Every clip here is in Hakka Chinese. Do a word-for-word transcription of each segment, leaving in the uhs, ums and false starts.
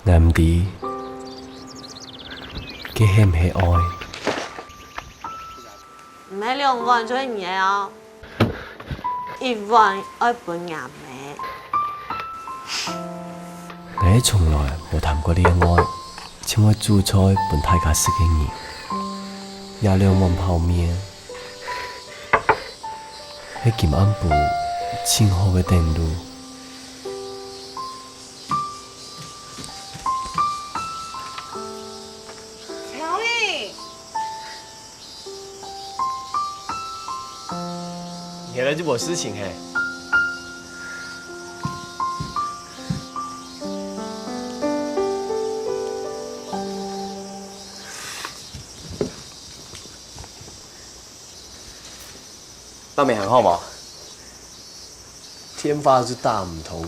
𠊎毋知，該係毋係愛？毋係兩碗就係你个哦，一碗愛分𠊎姆。𠊎係從來無談過戀愛，淨會煮菜分大家食个人。這兩碗泡麵，係今暗晡盡好个等路。 Kelly，你來就無事情嘿？ 伯姆還好無？電話就打毋通，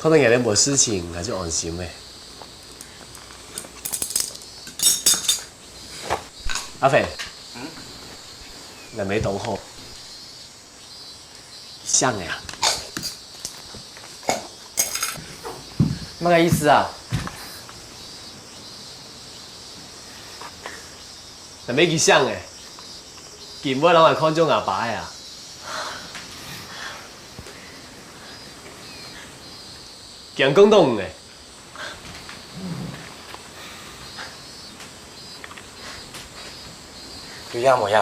看到𠊎兜無事情，𠊎就安心咧。阿肥，嗯？𠊎姆當好，醒咧啊！麼个意思啊？ 𠊎姆佢醒咧，今晡日摎𠊎看做吾爸个啊！驚講到你咧！有影無影？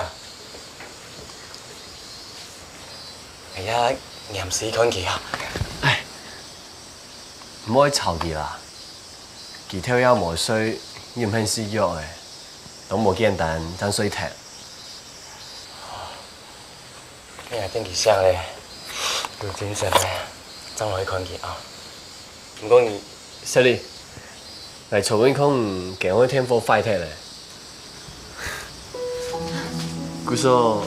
哎呀，黏時看佢啊！唉，毋好吵佢啦。 佢頭也無睡，又毋肯食藥仔，都無簡單，正睡忒。你愛等佢醒咧，有精神咧，正來去看佢啊。毋過你，雪莉，𠊎昨晡看你間房个電火壞忒咧。 故所，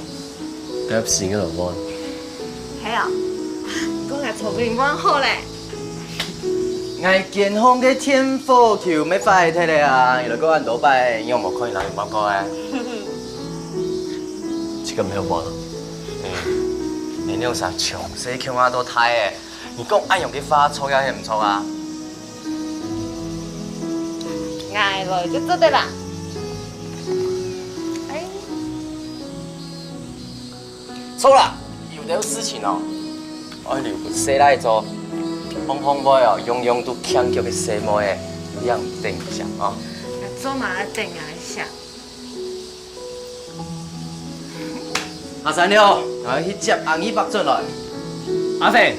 得新个來換。係啊，講𠊎昨晡換好咧。𠊎間房个電火球乜壞忒咧啊！你來過恁多擺，你有無看你哪位換過啊？這個沒有換了。嗯，你兩儕從細共下到大个，你講恁樣个話，著也係毋著啊？ 𠊎來就做得啦。哎，著啦，有兜事情哦，愛留分細賴做，放放會哦，樣樣都欠腳个細妹仔，你也毋等一下哦。做麼个等𠊎一下？ 下山了，𠊎去接阿二伯轉來。阿肥，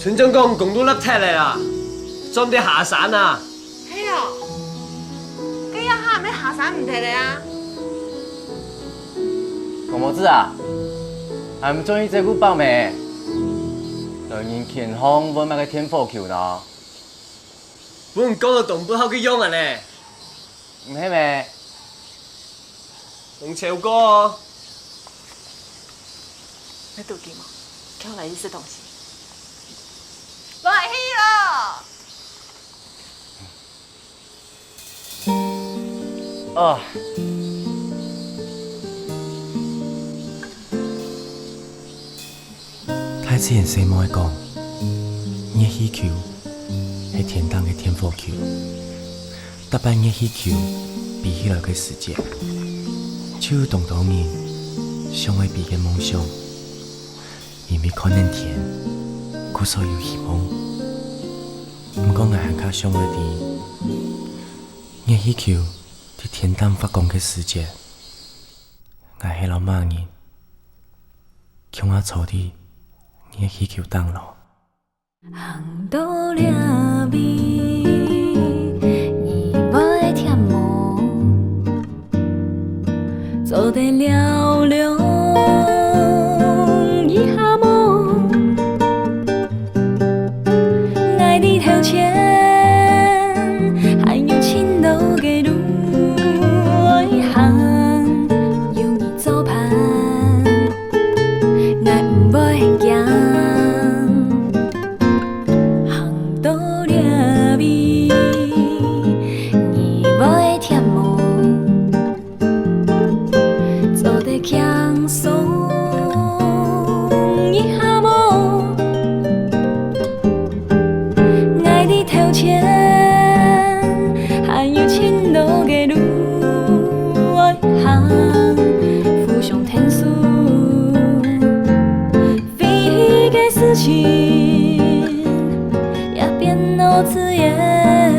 村長講公路塌忒咧啊，做毋得下山啊！係哦，該這下也下山毋得咧啊！王無志啊，還毋轉去照顧伯姆，來人間房換麼个電火球呢？分你講到當不孝个樣啊呢！ 毋係咩？當超過哦。你肚飢無？叫𠊎來食東西。來去咯！啊！ 大自然細妹講，熱氣球係天頂个電火球。逐擺熱氣球飛起來个時節，就有當多人想愛飛个夢想，因為看等天，故所有希望。毋過𠊎還較想愛知，熱氣球在天頂發光个時節，𠊎係摎麼人 共下坐在熱氣球頂囉。行到這位，你會忝無？做得尞尞一下無？ 𠊎在頭前，還有盡多个路愛行，有你做伴，𠊎毋會驚。行到這位，你會忝無？ 做得輕鬆一下無？𠊎在頭前，還有盡多个路愛行，互相牽手，飛去个事情也變到自然。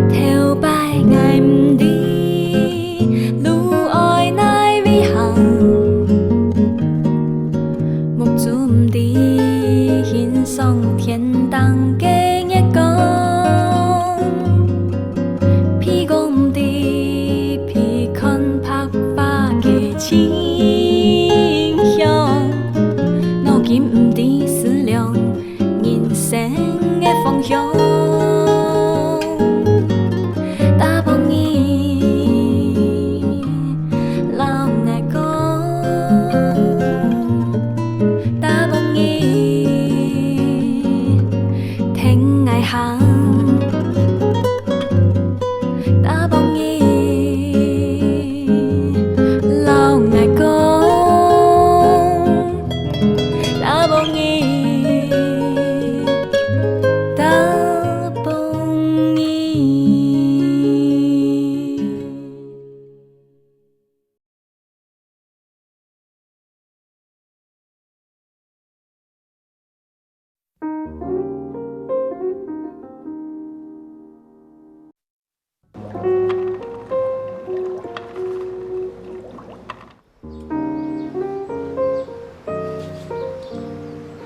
頭擺𠊎毋知路愛哪位行，目珠毋知欣賞天頂个月光。 鼻哥毋知鼻看白花个清香，腦筋毋知思量人生个方向。打幫你，摎𠊎講，打幫你， 跈𠊎行，打幫你，摎𠊎講，打幫你，打幫你。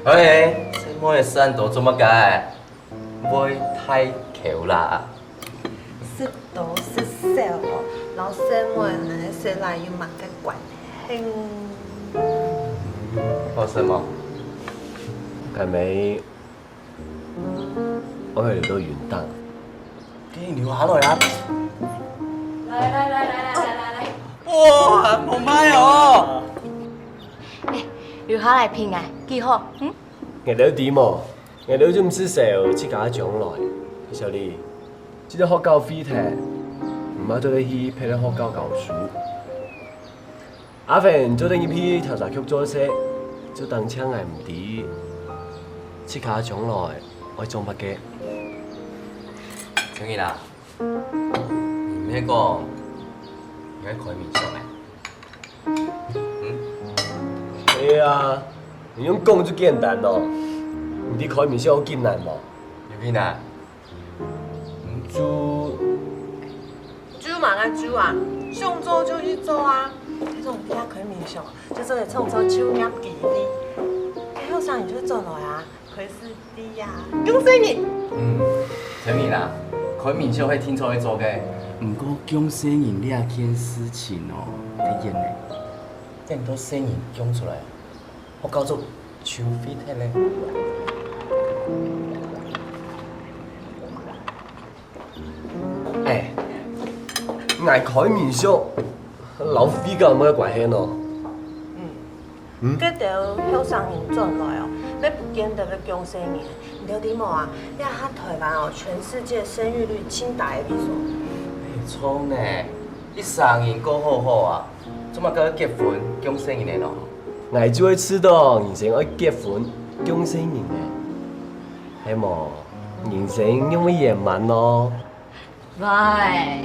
嘿，細妹，食恁多做麼个？會大箍啦！食多食少哦，摎細妹呢，食來有麼个關係？好食無？該妹， 𠊎愛留到雲頂。緊留下來啊！來來來來來來來來！哇，無賣哦！哎，留下來品啊，幾好，嗯？𠊎兜知無？𠊎兜就毋使愁自家將來。小麗，這個學校廢忒，毋係做得去別個學校教書。 阿芬做得入去調查局做事，就當淨𠊎毋知自家將來愛做麼个。青雲啊，你毋係講你愛開民宿咩？嗯？對啊，你用講就簡單咯，你知開民宿有幾難無？有幾難？ 就就麼个就啊，想做就去做啊！這種地下開民宿，就做得創造就業機會。該後生人就轉來啊，開始地啊，降細人。嗯，青雲啊，開民宿係定著愛做个。毋過降細人這件事情哦，忒遠了。等到細人降出來， 學校就廢忒了。哎，𠊎開民宿摎廢校有麼个關係呢？嗯，該兜後生人轉來哦，也毋見得會降細人。你兜知無啊？這下臺灣哦，全世界生育率盡低个位所。哎，著呢，一儕人過好好啊， 做麼个愛結婚降細人呢？𠊎就係知著人生愛結婚降細人呢，係無？人生仰會圓滿呢？喂，來，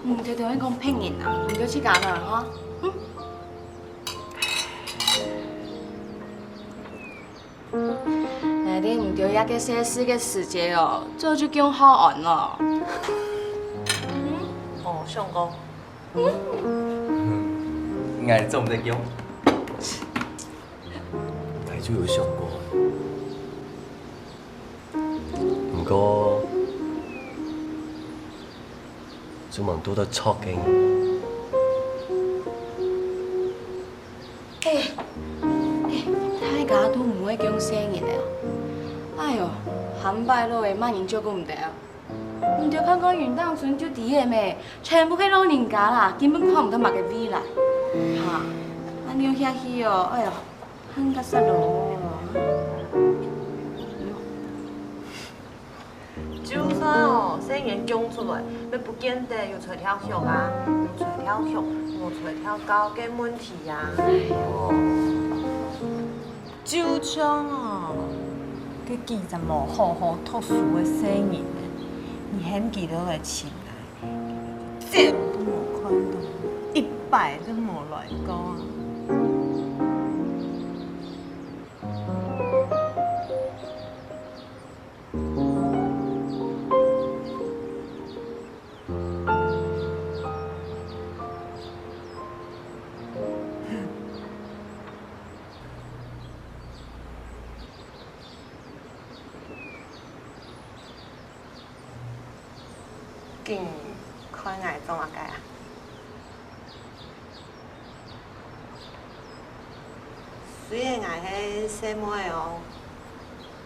毋好在這講別人啊，你就自家來吼。嗯。 𠊎兜毋著這個細事个時節哦，早就降好安咯。哦，相公。𠊎做毋得降。𠊎就有想過，毋過，就吂堵著著个人。 哎，哎，大家都毋會降細人了。哎喲，下擺咯，麼人照顧毋得啊？你兜看看雲頂村就知仔咩，全部係老人家啦，根本看毋到麼个未來。哈，恁樣下去哦，哎喲，還較煞咯。 就算哦，細人降出來，也毋見得有在跳舞啊，有在跳舞，無在跳舞个問題啊。哦，就像哦，佢幾隻無好好讀書个細人仔，你喊佢兜來尋𠊎，一擺都無看到，一擺都無來過啊！ 緊看𠊎做麼个啊？雖然𠊎係細妹哦，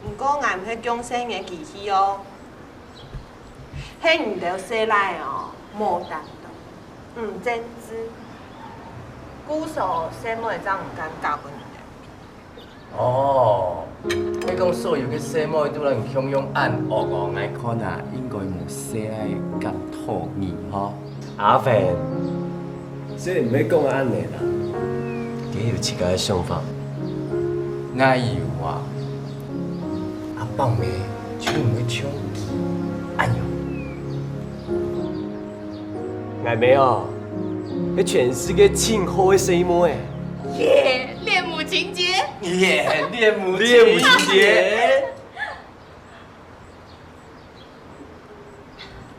毋過𠊎毋係降細人个機器哦，係你兜細賴哦，無擔當，毋正直，故所細妹正毋敢嫁分你兜。 哦，係講所有个細妹都摎你共樣恁惡哦，𠊎看啊，應該無細賴敢討你吼。阿凡，這毋係講恁仔啦，佢有自家个想法。𠊎有啊，阿伯姆就毋會像佢恁樣。 𠊎姆哦，係全世界盡好个細妹。耶，戀母情結。耶，戀母情結。戀母情結。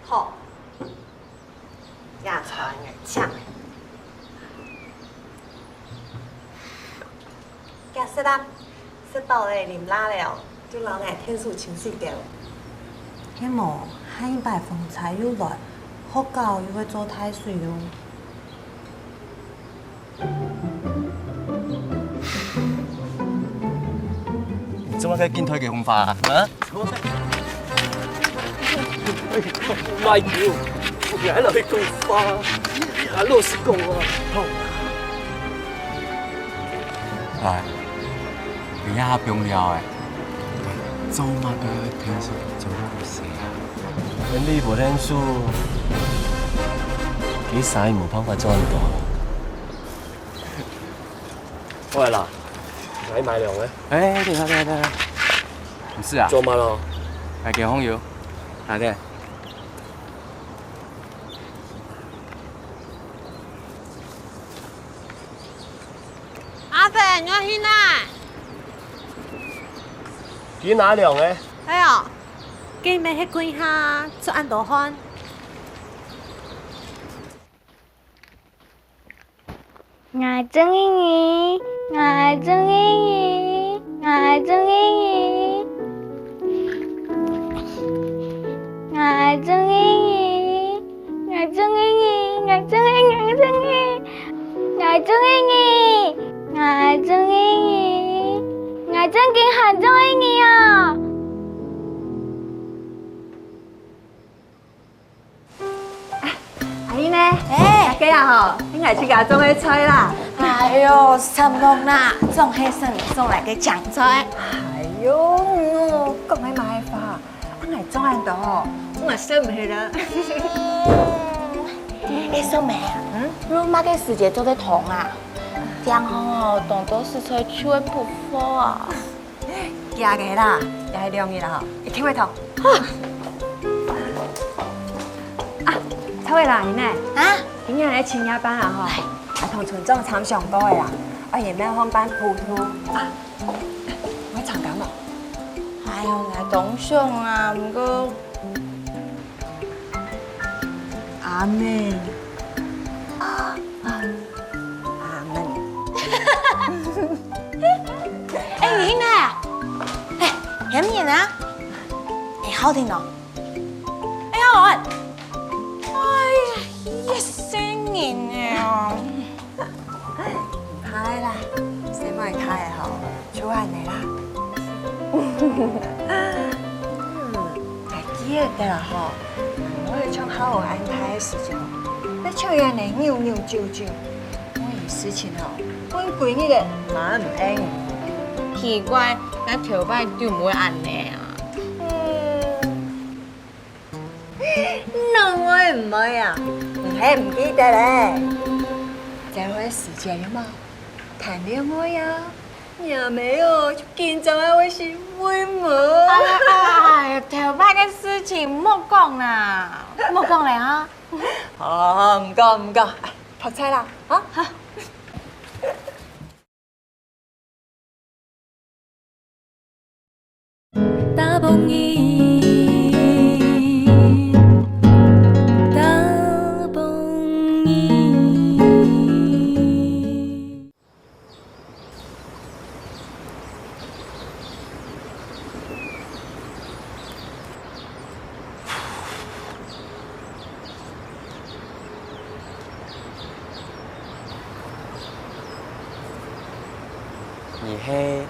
好，這菜𠊎請。 遽食啦，食飽咧，啉辣咧哦，就摎𠊎𢯭手清水兜。係無，下一擺風搓又來，學校又會做大水哦。你做麼个緊退个紅花啊？啊？ My God，𠊎哪會講話？啊，老實講啊，吼。哎，你也放了欸，做麼个𢯭手做到會死啊？人你無𢯭手，佢生意無辦法做恁大。 好啦，來買涼个。哎，等下，等下，等下。毋使啊。做麼咯？來，給紅油，拿點。阿伯，你愛去哪？去拿涼个。哎喲，今晡日係幾下出恁多汗。 𠊎中意你，𠊎中意你。𠊎中意你，𠊎中意你，𠊎中意你，𠊎中意你。𠊎中意你，𠊎中意你，𠊎正經還中意你哦！ 阿姨呢？哎。大家啊吼，你愛自家種个菜啦。哎喲，三六啦，總係省省來个青菜。哎喲，嗯，講个麼个話，恁樣種恁多吼，𠊎食毋下啦。哎，小妹啊，嗯？你麼个時節做得通啊？這樣吼，當多食菜就會不飽啊。 假个啦，也係兩日啦吼，一定會通。啊，臭个啦，你呢？啊？今日來請夜班啊吼，𠊎同村長參詳過个啦，愛你兜放半普渡啊，會參加無？哎喲，𠊎當想啊，毋過 阿們。阿們。哎，你呢？哎，甜品啊？哎，好聽哦。哎呀，哎呀，一生人哎哦。 毋怕啦，細妹大个吼，就恁仔啦。嗯，𠊎記得啦吼，𠊎像孝和恁大个時節吼，也像恁仔扭扭扭扭，每件事情吼，分歸日仔，嘛毋應。奇怪，𠊎頭擺就毋會恁仔啊。嗯。 哪會毋會啊？你係毋記得咧？這回時節有無？談戀愛啊，若姆哦，就緊張啊會死會無？莫講啦，莫講了哈。好，好，好，毋講，毋講，哎，泡菜啦，啊？好。 打幫你，打幫你。你係？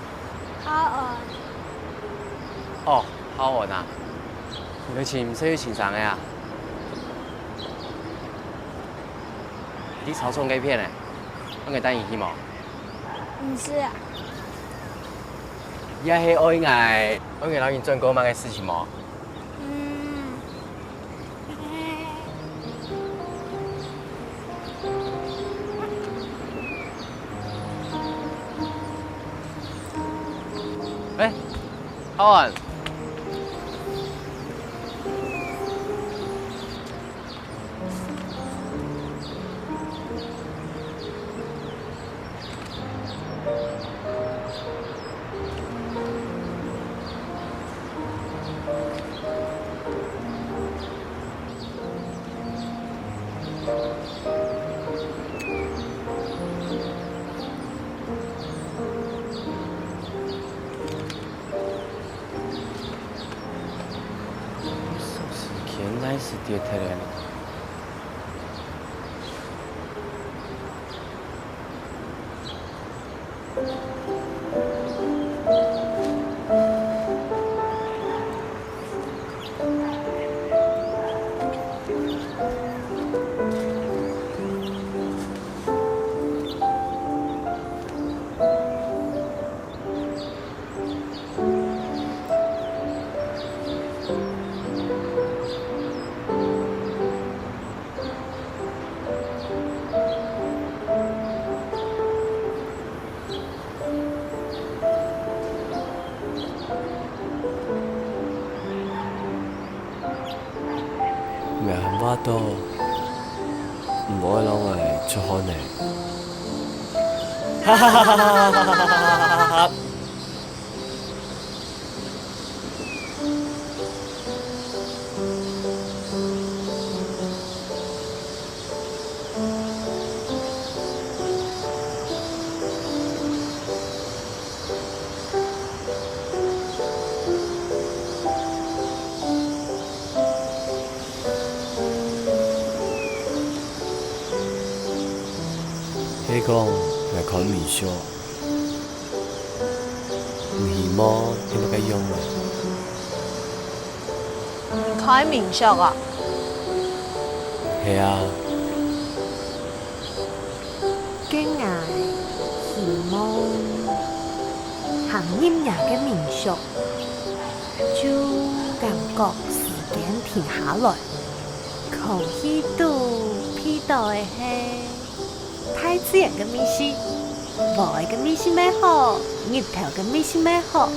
好哦。哦，好哦呐。你尋細妹尋生个啊？你操縱該片呢？愛𠊎帶你去無？毋使啊。你係愛𠊎，愛𠊎摎你轉過麼个事情無？ 嗯。哎，浩文。 時間哪時跌忒个呢？ 𠊎還話到，毋愛摎𠊎出汗呢。哈哈哈哈哈哈哈哈哈哈！ 係講𠊎開民宿，你希望係麼个樣呢？你開民宿啊？係啊。 該𠊎希望行入若个民宿，就感覺時間停下來，空氣肚鼻著个係大自然个味緒，雨个味緒乜好，日頭个味緒乜好，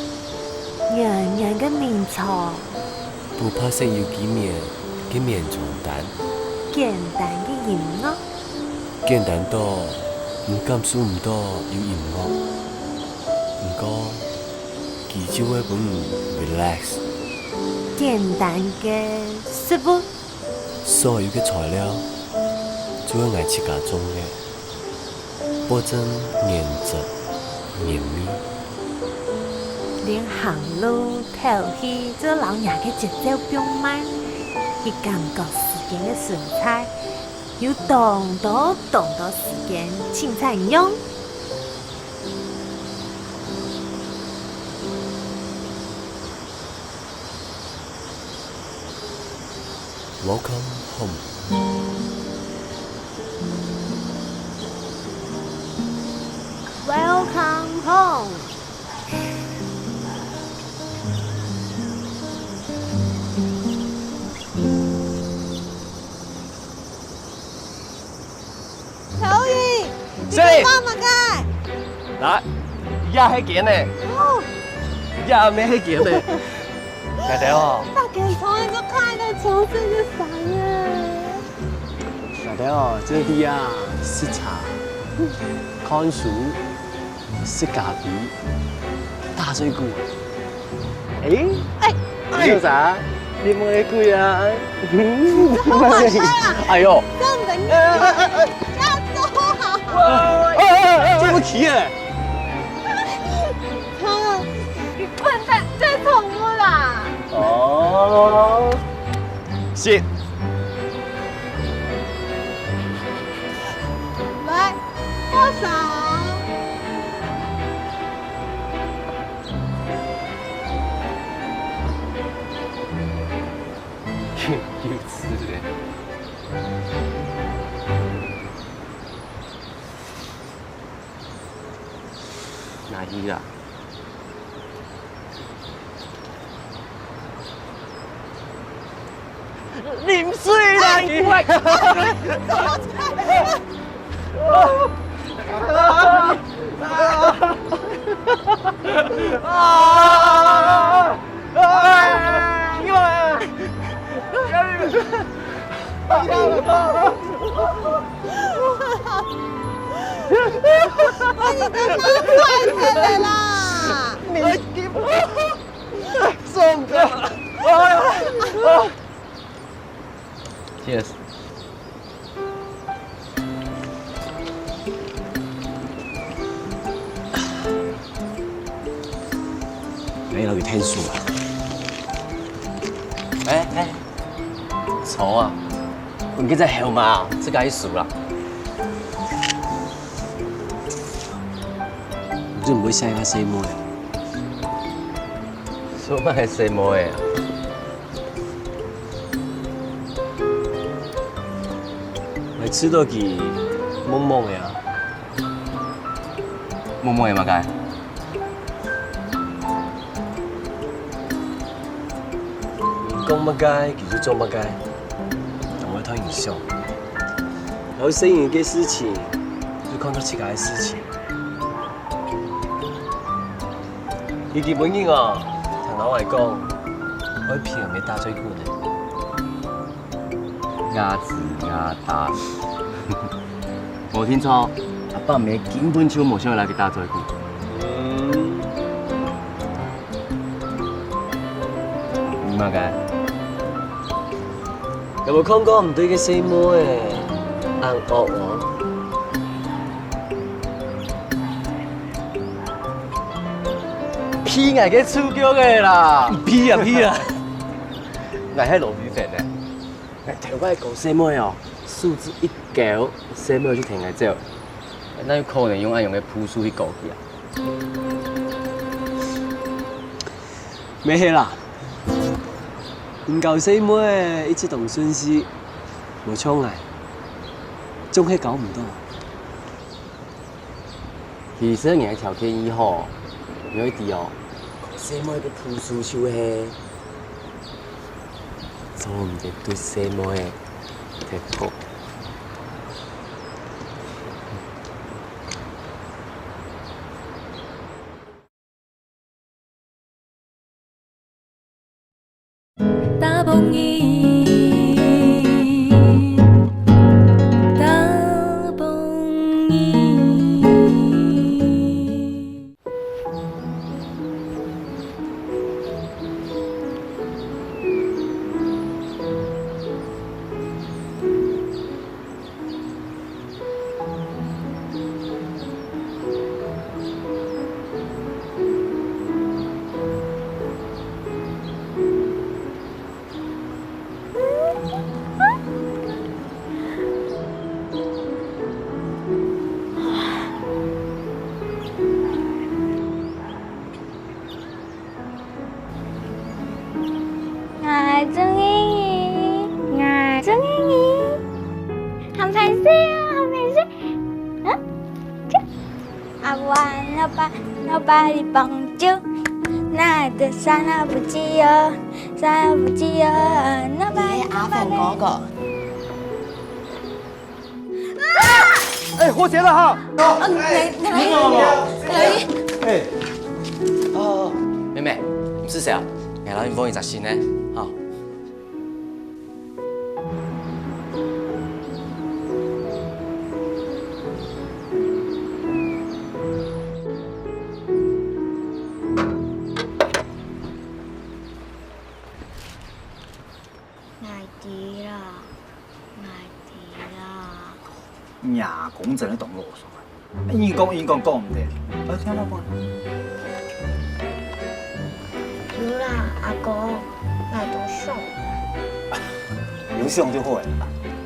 軟軟个眠床， 補白色有機棉个棉床單。簡單个音樂。簡單到你感受毋到有音樂，毋過佢就會分你relax。簡單个食物。所有个材料就係𠊎自家種个。 保證原汁原味。連行路、敨氣，就摎若个節奏放慢，去感覺時間个存在，有當多當多時間盡在用。 Welcome home. Welcome home. 小雨，你在幹嘛个？來，這係堅个。哦。這乜係堅个。𠊎兜哦，搭跟从来就看到城市就烦了。晓得哦，这里啊，视察、看书、食咖啡、打嘴鼓。哎，哎，哎，你有啥？你问个鬼啊？哎呦，这样子，哎哎哎哎，这样做好。哎哎哎，这么奇哎！ 你笨蛋，这宠物啦。哦，是。来，握手。幼稚的。拿去啦。啉水啦，你！啊！ 把你的妈快点了啦！你受不了！哎呀！Cheers。 哎，落去添水啊！哎哎，坐啊！你个在后嘛，自家去收啦。你做毋會想下細妹啊？做麼个細妹啊？ 𠊎試著佢懵懵个啊。懵懵个麼个？𠊎講麼个，佢就做麼个，當會斷人想。然後細人个事情，就看做自家个事情。 佢今晡日哦，聽𠊎講，愛陪阿姆打嘴鼓呢。牙齒牙打。無聽錯，阿爸姆根本就無想愛摎佢打嘴鼓。嗯。你麼个？有無看過毋對个細妹仔，恁惡哦？ 鼻𠊎个臭腳仔啦！鼻啊鼻啊！𠊎係羅非凡呢。𠊎頭擺告細妹哦，手指一勾，細妹就跈𠊎走。哪有可能用恁樣个步數去告佢啊？毋係啦，你告細妹一直當順序，無像𠊎，總係告毋著。 其實你个條件已好，有一點哦，細妹个步數就係做毋得對細妹个忒好。 打殕人，打殕人。 𠊎中意你，𠊎中意你。好歹勢啊，好歹勢！啊？阿爸，老爸，老爸，你幫助，那个啥那不济哦，啥那不济哦，老爸，你阿凡哥哥。 哎，火災了哈！啊，你，你，你，哎，哦，妹妹，你係誰啊？𠊎摎你問一隻事呢，啊。𠊎知啦，𠊎知啦。若公真个當囉嗦啊！你講，你講，講毋得，愛聽老公。有啦，阿公，𠊎都想。有想就好欸，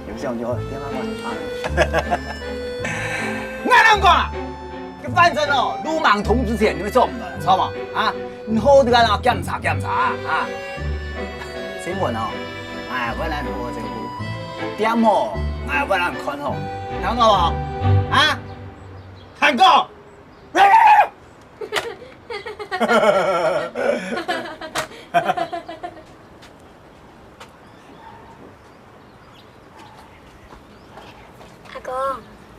有想就好，聽老公啊。𠊎同你講啊，反正哦，魯莽統治前你們做毋到了，知道無？啊！ 你好好仔檢查檢查啊！啊！新聞哦，哎，𠊎來好好照顧。店哦，哎，𠊎來看好。聽到無？啊？聽到！阿公，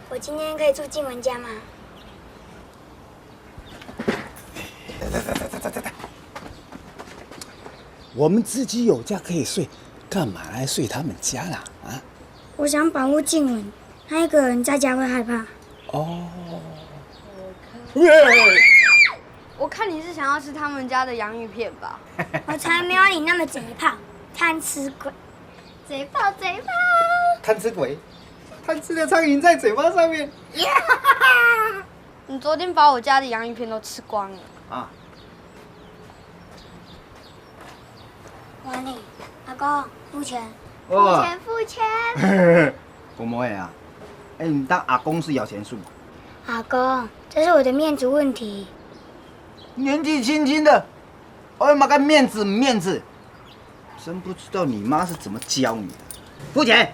我今天可以住靜文家嗎？ 我們自己有家可以睡，幹嘛來睡他們家啦？啊？我想保護靜文，他一個人在家會害怕。哦。我看你是想要吃他們家的洋芋片吧？我才沒有你那麼嘴炮，貪吃鬼。嘴炮，嘴炮。貪吃鬼，貪吃的蒼蠅在嘴巴上面。你昨天把我家的洋芋片都吃光了。啊。 喂，阿公，付錢。哦。付錢，付錢。公妹啊，哎，你當阿公是搖錢樹？阿公，這是我的面子問題。年紀輕輕的，還有麼个面子不面子？真不知道你媽是怎麼教你的。付錢。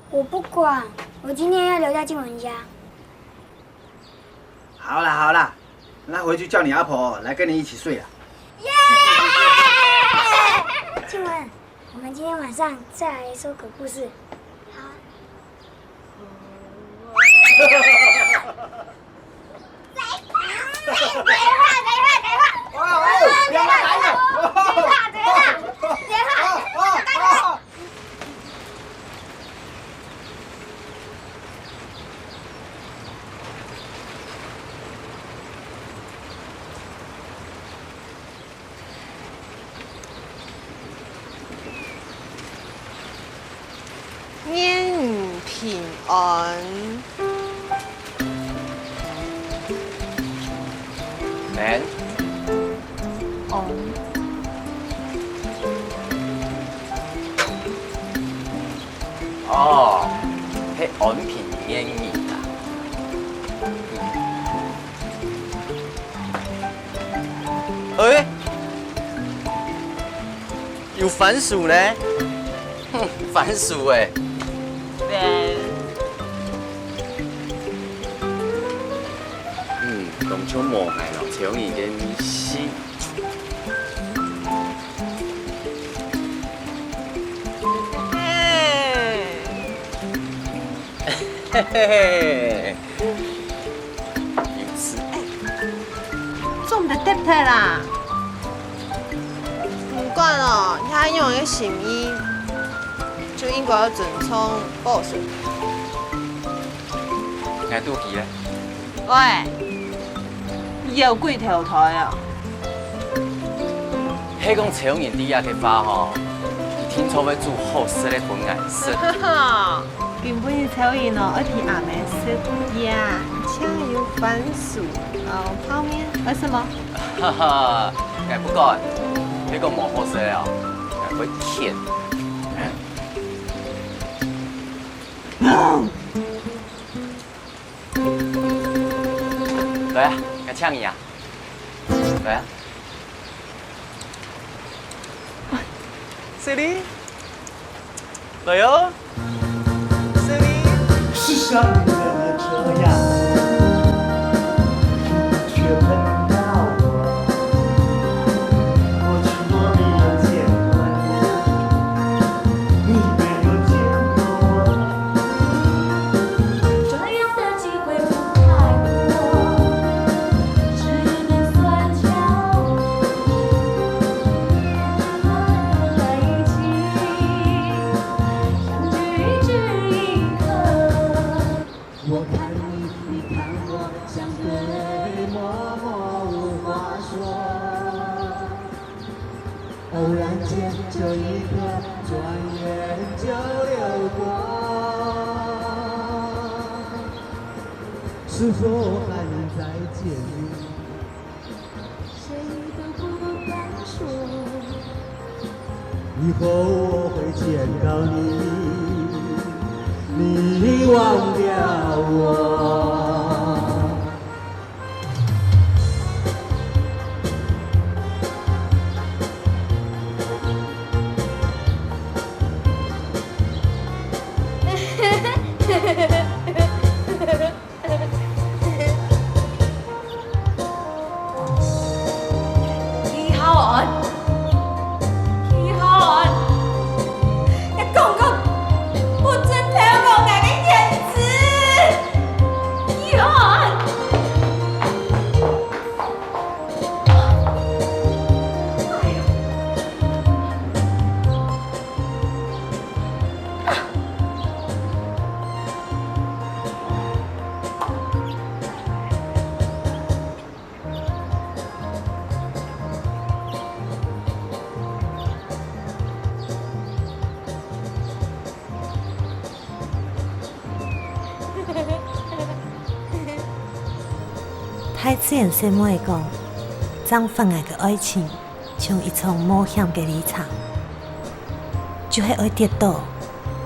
我不管，我今天要留在靜文家。 好啦好啦，那回去叫你阿婆來跟你一起睡啦。耶！靜文，我們今天晚上再來說鬼故事。好。等一下，等一下，等一下。哇哦，兩个男的。等一下，等一下，等一下。啊，啊，啊。 願你平安。平安。哦，係安平願你啊。嗯。 欸，有番薯呢？哼，番薯欸。嗯，當像無𠊎摎秋英个味緒。嘿嘿嘿。 有刺。做毋得跌忒啦。毋管哦，你還有一個心意，就應該要尊重保守。𠊎肚飢咧。喂，你有鬼投胎啊？ 係講秋英知這个話吼，佢定著會煮好食个分𠊎食。今晡日秋英哦，愛陪阿姆食夜，請有番薯，哦，泡麵，愛食無？哈哈，𠊎不管，係講無好食哦，𠊎會譴。來啊，𠊎請你啊，來啊。 Siri，來喲，Siri。是什麼這樣？你卻碰到我，我去摸你的肩就一个转眼就流光，是否还能再见你？谁都不敢说。以后我会见到你，你忘掉我。李浩安，李浩安，你講過不准透露𠊎个地址，李浩安。哎喲。大自然細妹仔講，正發芽个愛情，像一場冒險个旅程，就係愛跌倒，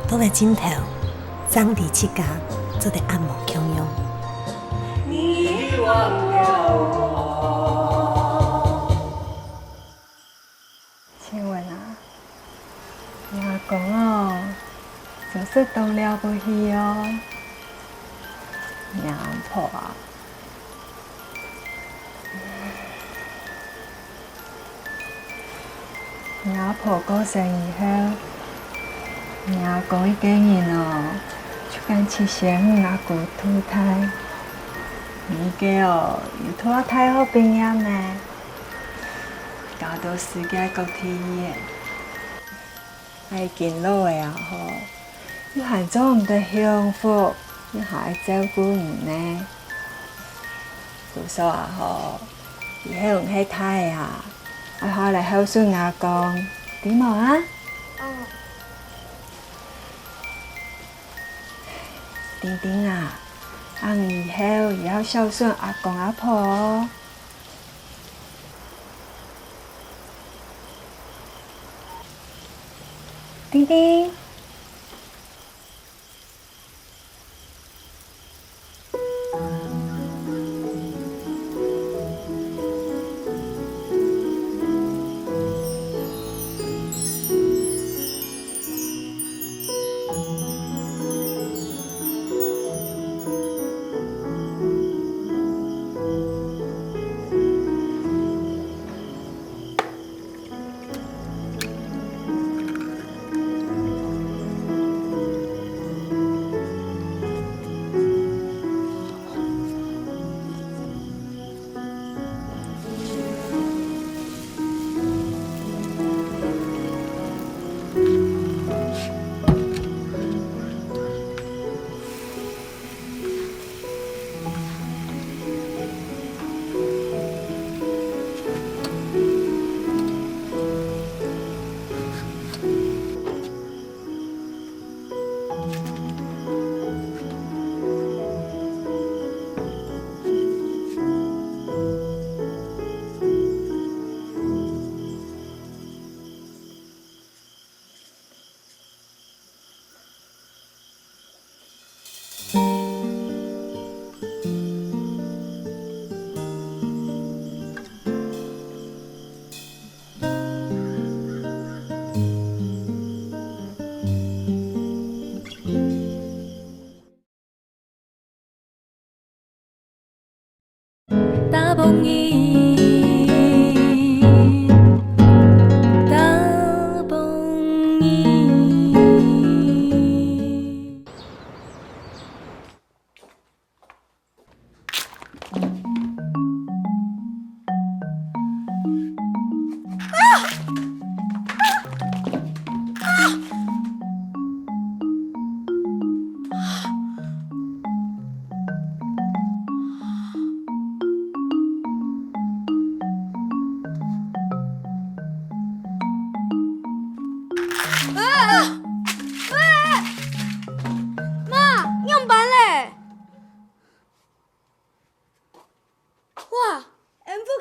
到了盡頭，正知自家做得恁無共樣。你忘了我。 秋文啊，你阿公哦，就實當了不起哦。你阿婆啊，你阿婆過身以後，你阿公一個人哦，就跟七仙女阿姑渡大。你个哦，又讀大學畢業呢。 嫁到世界各地去咧。𠊎已經老咧啊吼，又還做毋得享福，你還愛照顧你呢。故所啊吼，以後你係大咧啊，愛好好來孝順阿公，知無啊？哦。丁丁啊，恁你以後也愛孝順阿公阿婆哦。 丁丁。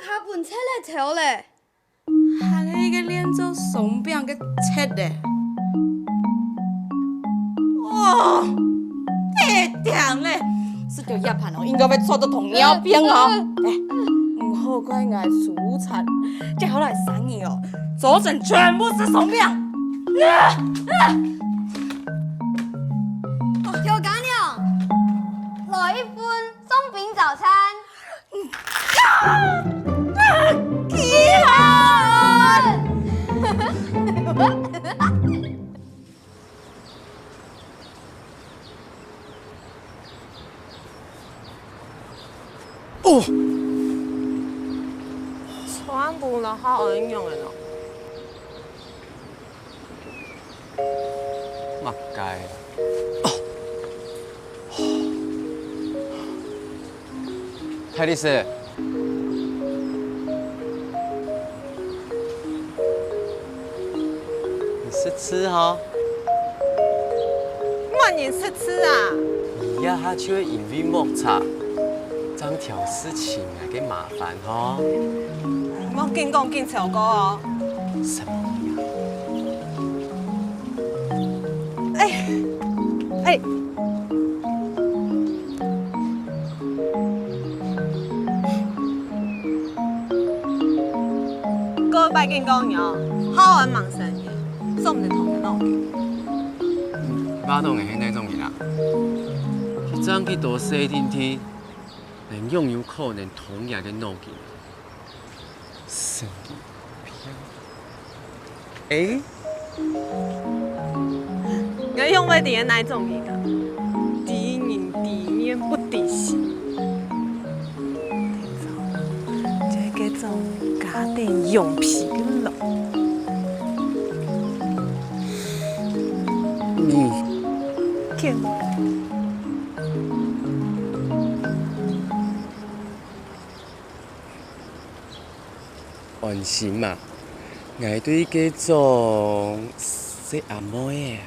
下分切來偷咧。還係一個連做鬆餅个切咧。哦，太甜咧！食到夜飯哦，應該會著到糖尿病哦。哎，毋好怪𠊎手殘，接下來三日哦，做陣全部食鬆餅。調羹娘，來一份鬆餅早餐。 哦！全部摎下愛仰仔咯？ 麼个？大律師，你識字吼？麼人識字啊？你這下就會因為莫查，正挑事情來个麻煩吼。莫緊講緊超過哦。什麼呀？ 哎，哎。過擺緊講你哦，好好忙生意，做毋得通人腦筋。你爸當然係哪種人啊？佢正幾多歲定定，人仰有可能通人个腦筋啊？ 神經病。誒，𠊎仰會知你哪種人啊？知人知面不知心。聽說這个種家電用品个咯。你。見。 安心啊，𠊎對該種細阿妹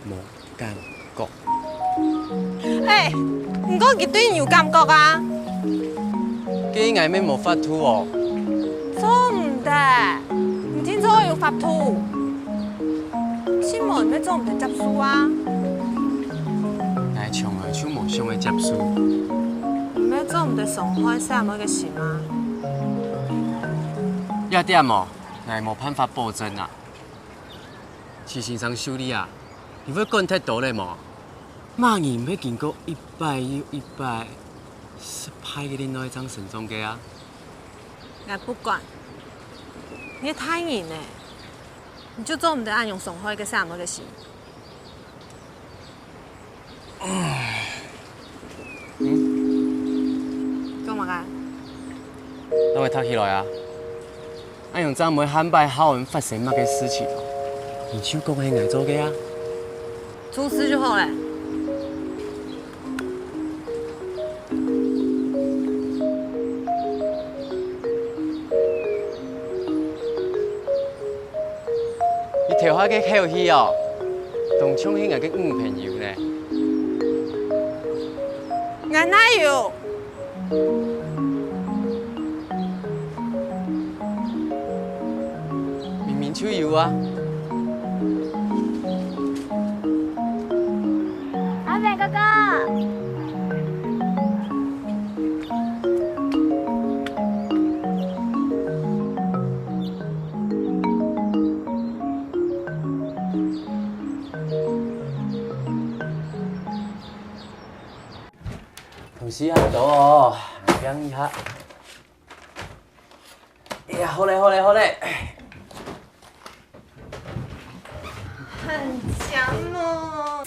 仔無感覺。哎，毋過佢對你有感覺啊！該𠊎乜無法度哦。做毋得，你定著愛有法度。 承蒙乜做毋得接受啊！𠊎從來就無想愛接受。你乜做毋得傷害細阿妹个心啊！這點哦，𠊎無辦法保證啊。徐先生修理啊，你會管忒多咧無？麼人毋係經過一擺又一擺失敗个戀愛正成長个啊？𠊎不管，你係大人呢，你就做毋得恁樣傷害該細阿妹个心。 嗯？做麼个？等𠊎䌈起來啊！恁樣正毋會下擺還會發生麼个事情哦。你就講係𠊎做个啊！出事就好咧。 你頭下个口氣哦，當像係𠊎个女朋友呢。𠊎哪有？明明就有啊！阿明哥哥。 東西還多哦，放一下。哎呀，好咧，好咧，好咧。很香哦。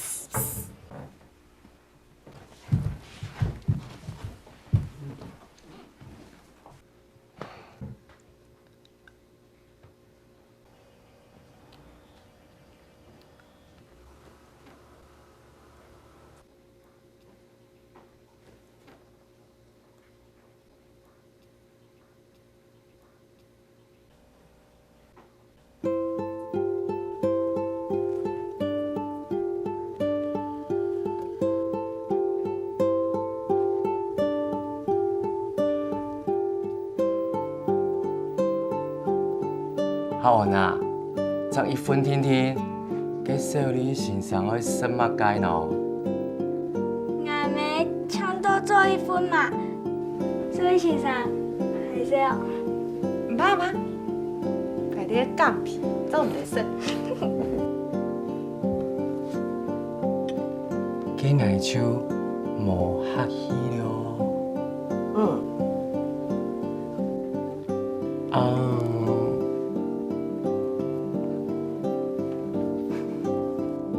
阿安啊，正一分定定，該小李先生愛食麼个呢？𠊎姆請到做一分嘛，小李先生，還係哦。毋怕毋怕，𠊎兜減肥，做毋得食。該𠊎就無客氣了。嗯。 啊，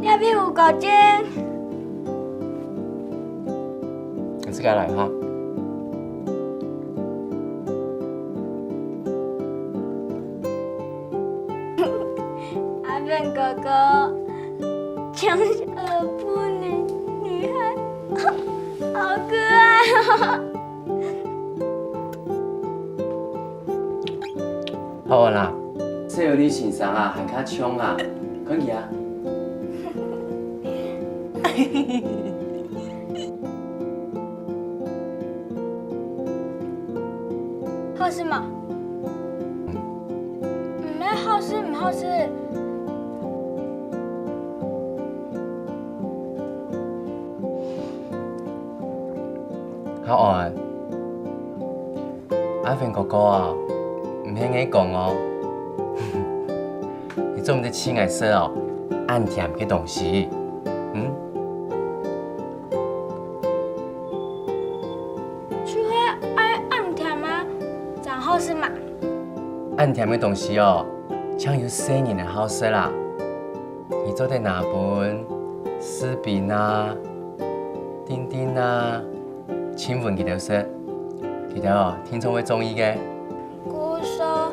這片有高筋。自家來哈。阿芬哥哥，像小婦女女孩，好可愛哦。 好啊啦，小李先生啊，還較像啊，看佢啊。好食無？毋係好食毋好食。好啊。 阿芬哥哥啊，毋係𠊎講哦，你做毋得請𠊎食哦，恁甜个東西，嗯？就係愛恁甜啊，正好食嘛。恁甜个東西哦，淨有細人仔好食啦。你做得拿分士兵啊、丁丁啊、 親分佢兜食，佢兜哦，定著會中意个。故所，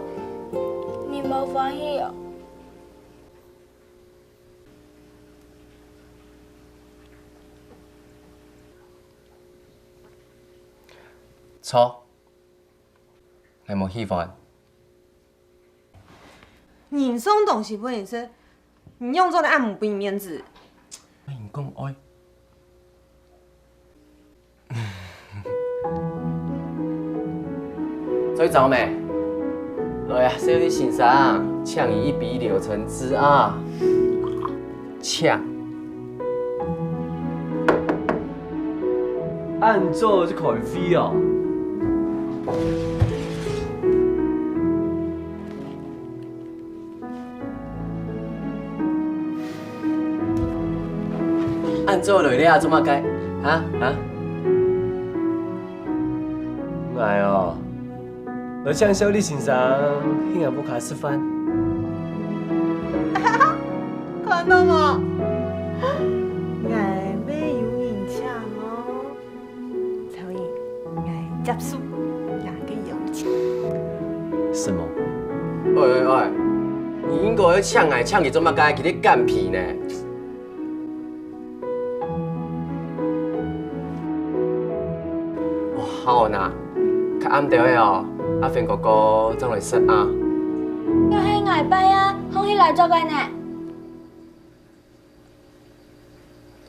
你無歡喜哦？著，𠊎無喜歡。人送東西分你食，你仰做得恁無分人面子？你講愛 再走咩？來啊，小李先生，請你一杯柳橙汁啊！請。恁早就開會哦？ 恁早來這做麼个？哈？哈？𠊎哦，來請小李先生去𠊎屋下食飯。看著無？𠊎乜有人請哦。 小李，𠊎接受你个邀請。什麼？喂喂喂，你應該愛請𠊎，請佢做麼个？佢在減肥呢。哦，好啊，較暗兜仔哦，阿芬哥哥正來食啊。該係𠊎拜啊，放起來做个呢。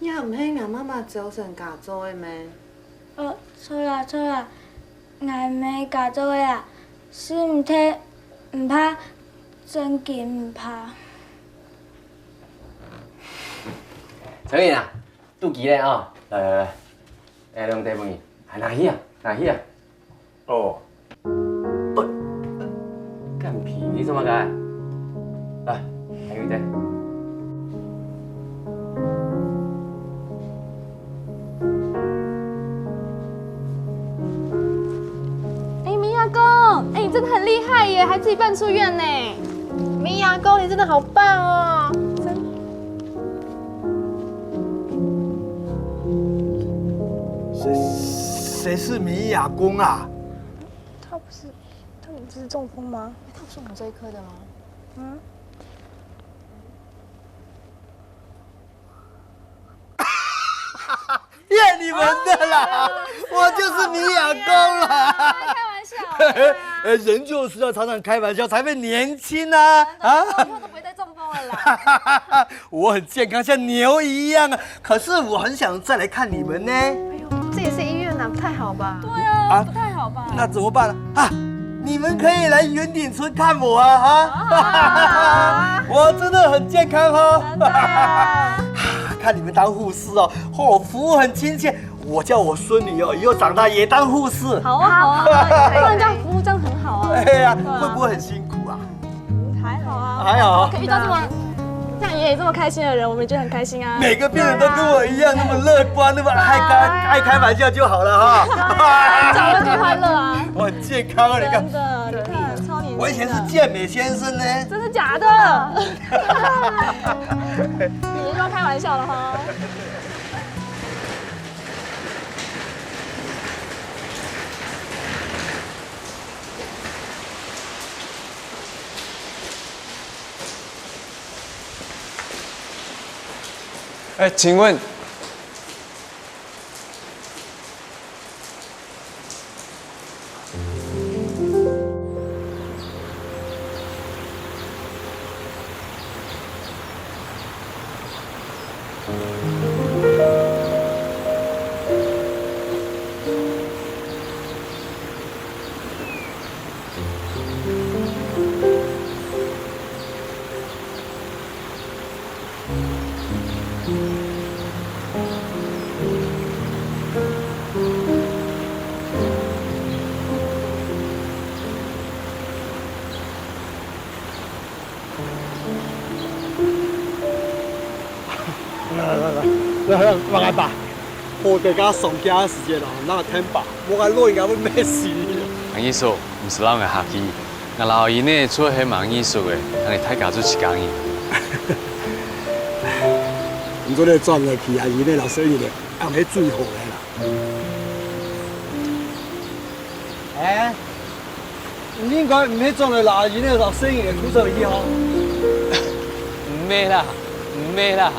這毋係𠊎媽媽朝晨教做个咩？哦，著啦，著啦，𠊎姆教做个啊，食毋忒毋怕，正經毋怕。小李啊，肚飢咧哦，來來來，來，兩塊分你，來，拿去啊，拿去啊。 哦。呃，減肥，你做麼个？來，還有一個。哎，明亞公，哎，你真的很厲害耶，還自己搬出院呢。明亞公，你真的好棒哦！真 誰，誰是米亞公啊？他不是，他不是中風嗎？他不是我們這一科的嗎？嗯。騙你們的啦！我就是米亞公啦！開玩笑的啊。呃，人就是要常常開玩笑，才会年轻啊！啊？以後都不會再中風了啦。我很健康，像牛一样啊！可是我很想再来看你们呢。哎呦，這也是醫院啊，不太好吧？對啊，啊，不太好吧？那怎么办呢？啊，你们可以来云顶村看我啊，哈！我真的很健康哦。真的啊。看你们当护士哦，哦，服务很亲切。我叫我孙女哦，以后长大也当护士。好啊，好啊，不能这样服务，这样很好啊。哎呀，对啊。会不会很辛苦啊？嗯，还好啊。还好。可以遇到这么像爷爷这么开心的人，我们就很开心啊。每个病人都跟我一样那么乐观，那么爱开，对啊。爱开玩笑就好了哈。对啊，长得最快乐啊。我很健康啊，你看。真的，你看，超年轻的。我以前是健美先生呢。真的假的？你又要开玩笑了哈。哎，请问。 来来来来来，王阿伯，好在家上架个時间啊，那个天霸，我个老人家會咩事。阿義叔，毋使摎𠊎客氣，𠊎摎阿英呢，除了係阿義叔个，𠊎等大家就自家人。你做得轉來陪阿英呢，老細呢，恁係最好个啦。 哎，你應該毋係轉來摎阿英个摎細人仔渡出去吼？毋係啦，毋係啦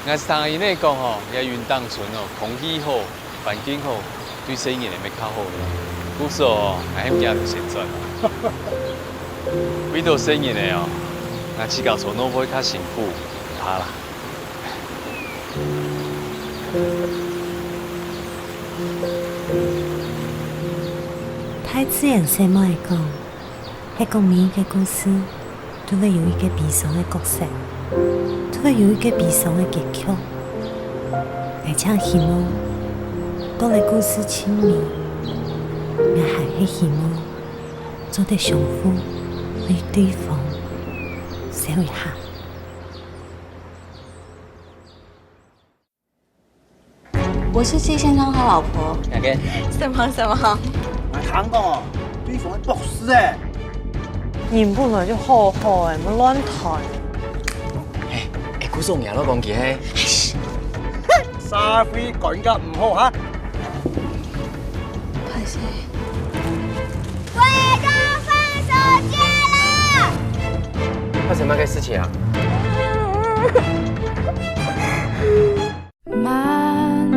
，𠊎係聽阿英仔講吼，這雲頂村哦，空氣好，環境好，對細人仔乜較好。故所哦，𠊎喊佢等先轉。為著細人仔哦，𠊎自家坐車會較辛苦，毋怕啦。 大自然細妹仔講，係講每一個故事，都會有一個悲傷个角色，都會有一個悲傷个結局。𠊎淨希望，到了故事盡尾，𠊎還係希望做得相互為對方笑一下。 我是季先生他老婆。哪個？什麼什麼？𠊎聽講哦，對方係博士欸。人本來就好好欸，莫亂談。欸，欸，故所𠊎老公佢係。社會觀感毋好哈。歹勢。我要放手假了。發生麼个事情啊？ 慢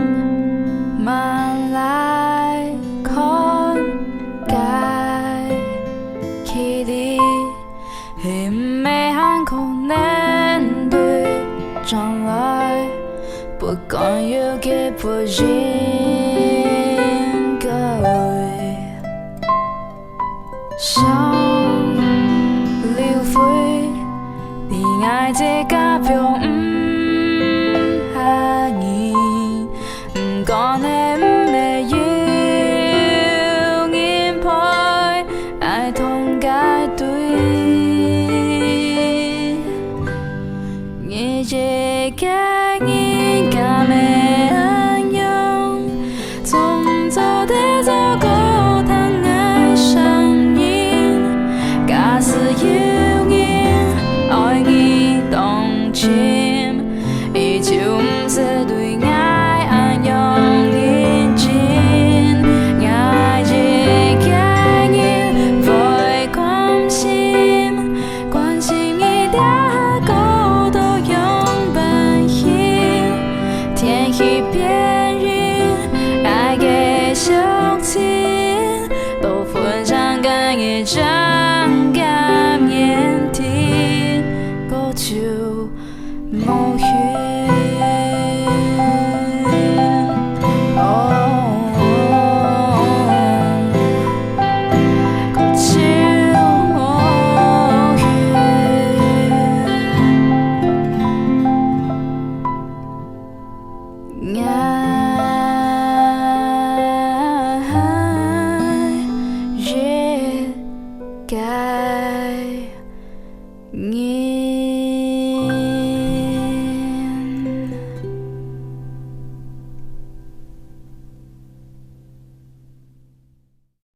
慢來看，該距離係毋係還可能對將來，不管有幾不應該。 想流淚，你愛自家放毋下你，毋管係毋係有人陪，𠊎同該對。 你一個人敢會恁樣，總做得照顧疼愛上人。假使有人愛你當真，佢就毋使對𠊎恁樣認真。𠊎一個人會關心， 關心你這下過到樣般形，天氣變冷，愛繼續親，多分享个一張